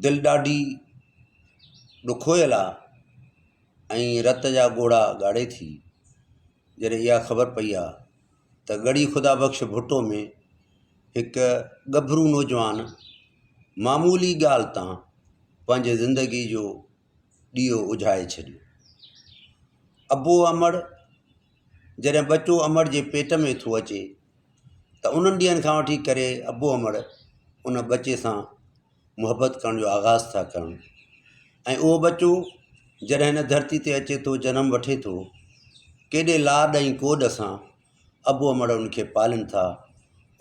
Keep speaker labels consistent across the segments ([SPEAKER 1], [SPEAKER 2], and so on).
[SPEAKER 1] دل ڏاڍي ڏکويل آ ۽ رت جا ڳوڙها ڳاڙي ٿي جڏهن اها خبر پئي آ ته ڳڙهي خدا بخش ڀٽو ۾ هڪ ڳڀرو نوجوان معمولي ڳالهه تان پنهنجي زندگي جو ڏيئو اجهائي ڇڏيو. ابو امڙ جڏهن ٻچو امڙ جي پيٽ ۾ ٿو اچي ته انهن ڏينهن کان وٺي ڪري ابو امڙ ان ٻچي سان محبت ڪرڻ جو آغاز ٿا ڪن ۽ اهو ٻچو جڏهن هن ڌرتي تي اچي ٿو جنم وٺي ٿو ڪيڏي لاڏ ۽ ڪوڏ سان ابو امڙ ان کي پالين ٿا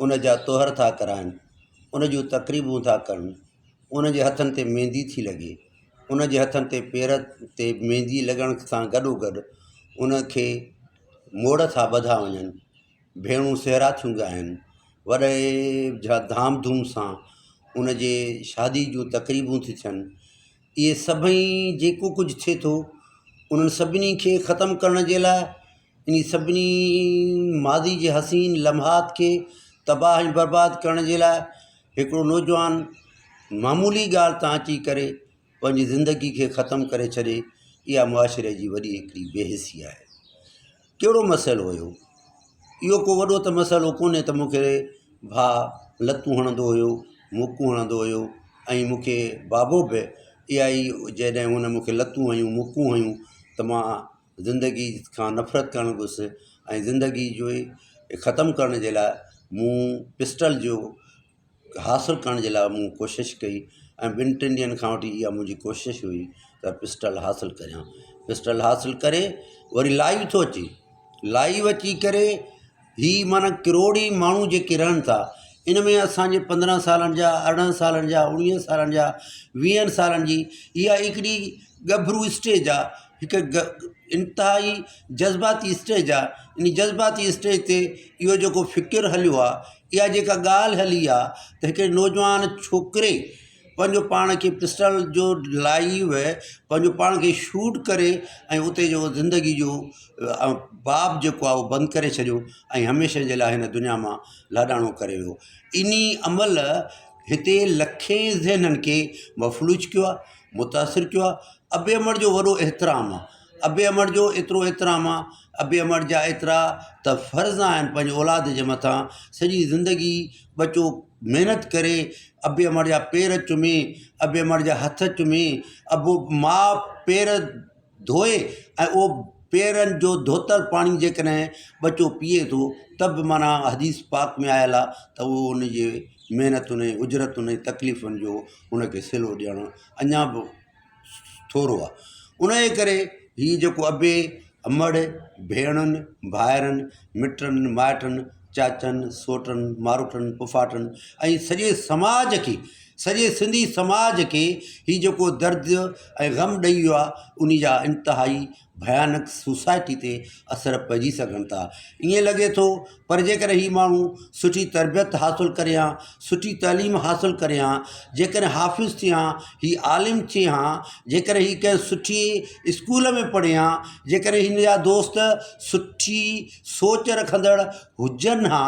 [SPEAKER 1] ان جا طهر ٿا ڪرائن ان جون تقريبون ٿا ڪن ان جي هٿن تي ميندي ٿي لڳي ان جي هٿن تي پير تي ميندي لڳڻ سان گڏو گڏ ان کي موڙ ٿا ٻڌا وڃن ڀيڻون سهرا ٿيون ڳائن وڏي ڌام ڌوم سان ان جي شادي جون تقريبون ٿيون ٿين اهي سڀئي جيڪو ڪجهه ٿئي ٿو انهن سڀني کي ختم ڪرڻ جي لاء انهي سڀني ماضي جي حسين لمحات کي تباهه ۽ برباد ڪرڻ جي لاء هڪڙو نوجوان معمولي ڳالهه تان اچي ڪري پنهنجي زندگي کي ختم ڪري ڇڏي اها معاشري جي وڏي هڪڙي بي حسي آهي ڪهڙو مسئلو هيو اهو ڪو وڏو ته مسئلو ڪونهي ته مون کي ڀاء لتون هڻندو هيو مڪون هڻندو هيو ۽ مون کي بابو به اها ئي جڏهن هن مون کي لتون هنيون مڪون هنيون ته مان زندگي کان نفرت ڪرڻ لڳس ۽ زندگي جو ختم ڪرڻ جي لاءِ مون پسٽل جو حاصل ڪرڻ جي لاءِ مون ڪوشش ڪئي ۽ ٻن ٽن ڏينهن کان وٺي اها منهنجي ڪوشش هئي ته پسٽل حاصل ڪريان پسٽل حاصل ڪري وري لائيو ٿو اچي لائيو اچي ڪري هي معنيٰ ڪروڙين ماڻهو جيڪي رهن ٿا ان ۾ اسانجي 15 سالن جا 18 سالن جا 19 سالن جا ويهن سالن جي اها هڪڙي ڳڀرو اسٽيج آهي هڪ انتهائي جذباتي اسٽيج آهي ان جذباتي اسٽيج تي اهو جيڪو فڪر هليو آهي اها جيڪا ڳالهه هلي آهي ته هڪڙي نوجوان ڇوڪري پنهنجو پاڻ کي پسٽل جو لائيو پنهنجو پاڻ کي شوٽ ڪري ۽ اتي جو زندگي جو باب جيڪو آهي اهو بند ڪري ڇڏيو ۽ هميشه جي لاءِ هن دنيا مان لاڏاڻو ڪري ويو ان عمل هتي لکين ذهنن کي مفلوج ڪيو آهي متاثر ڪيو آهي ابي امڙ جو وڏو احترام آهي ابي امڙ جو ايترو احترام آ ابي امڙ جا ايترا ته فرض آهن پنهنجي اولاد جي مٿان سڄي زندگي ٻچو محنت ڪري ابي امڙ جا پير چمي ابي امڙ جا هٿ چمي ابو ماءُ پير ڌوئي ۽ اهو پيرن جو ڌوتل پاڻي جيڪڏهن ٻچو پيئي ٿو ته به معنيٰ حديث پاڪ ۾ آيل آهي ته اهو ان جي محنتن ۽ اجرتن ۽ تڪليفن جو ان کي صلو ڏيڻ اڃا به ٿورو آهي ان جي ڪري هي جيڪو ابي امڙ ڀيڻن ڀائرن مٽن مائٽن چاچن سوٽن ماروٽن پڦاٽن ۽ سڄي سماج کي سڄي سنڌي سماج کي هي جيڪو درد ۽ غم ڏئي ويو آهي ان جا انتهائي ڀيانڪ سوسائٽي تي اثر پئجي سگهن ٿا ائين لڳي ٿو پر جيڪڏهن هي ماڻهو سٺي تربيت حاصل ڪري ها سٺي تعليم حاصل ڪري ها جيڪڏهن حافظ ٿئي ها هي عالم ٿئي ها جيڪڏهن هي ڪنهن سٺي اسڪول ۾ پڙهي ها جيڪڏهن هن جا دوست سٺي سوچ رکندڙ هجن ها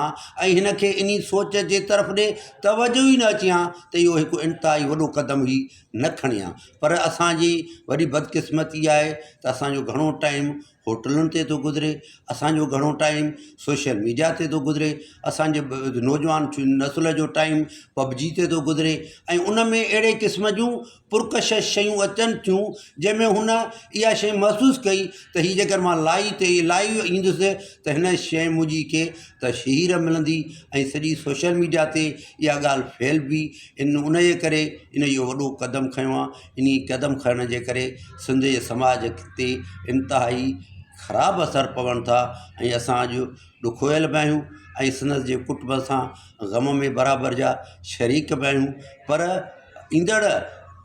[SPEAKER 1] ۽ هن کي انهي سوچ جي طرف ڏي توجهه ئي نه اچي ها ته اهو هڪ انتهائي وڏو قدم هي نه کڻي ها پر اسانجي وڏي بدقسمتي آهي ته اسانجو گهڻو ٽائيم هوٽلن تي ٿو گذري اسانجو گهڻو ٽائيم سوشل ميڊيا تي ٿو گذري اسانجي نوجوان نسل جو ٽائيم پب جي تي ٿو گذري ۽ ان ۾ اهڙي قسم جون پرڪشش شيون اچن ٿيون جنهن ۾ هن اها شيء محسوس ڪئي ته هي جيڪر مان لائيو تي لائيو ايندس ته هن شيء منهنجي کي تشهير ملندي ۽ سڄي سوشل ميڊيا تي اها ڳالهه ڦهلبي ان ان جي ڪري ان اهو وڏو قدم کنيو آهي ان قدم کڻڻ جي ڪري سنڌ جي سماج تي انتهائي خراب اثر پون ٿا ۽ اسان اڄ ڏکويل به آهيون ۽ سندس جي ڪٽنب سان غم ۾ برابر جا شريڪ به آهيون پر ايندڙ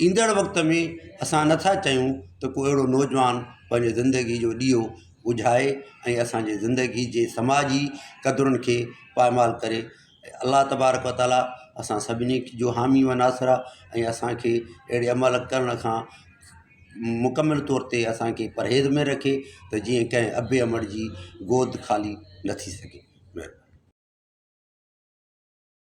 [SPEAKER 1] ايندڙ وقت ۾ اسان نٿا چاهيون ته ڪو اهڙو نوجوان پنهنجي زندگي جو ڏيئو اجهائي ۽ اسانجي زندگي جي سماجي قدرن کي پائمال ڪري الله تبارڪ و تعاليٰ اسان سڀني جو حامي و ناصر آهي ۽ اسانکي اهڙي عمل ڪرڻ کان مڪمل طور تي اسانکي پرهيز ۾ رکي ته جيئن ڪنهن ابي امڙ جي گود خالي نه ٿي سگهي.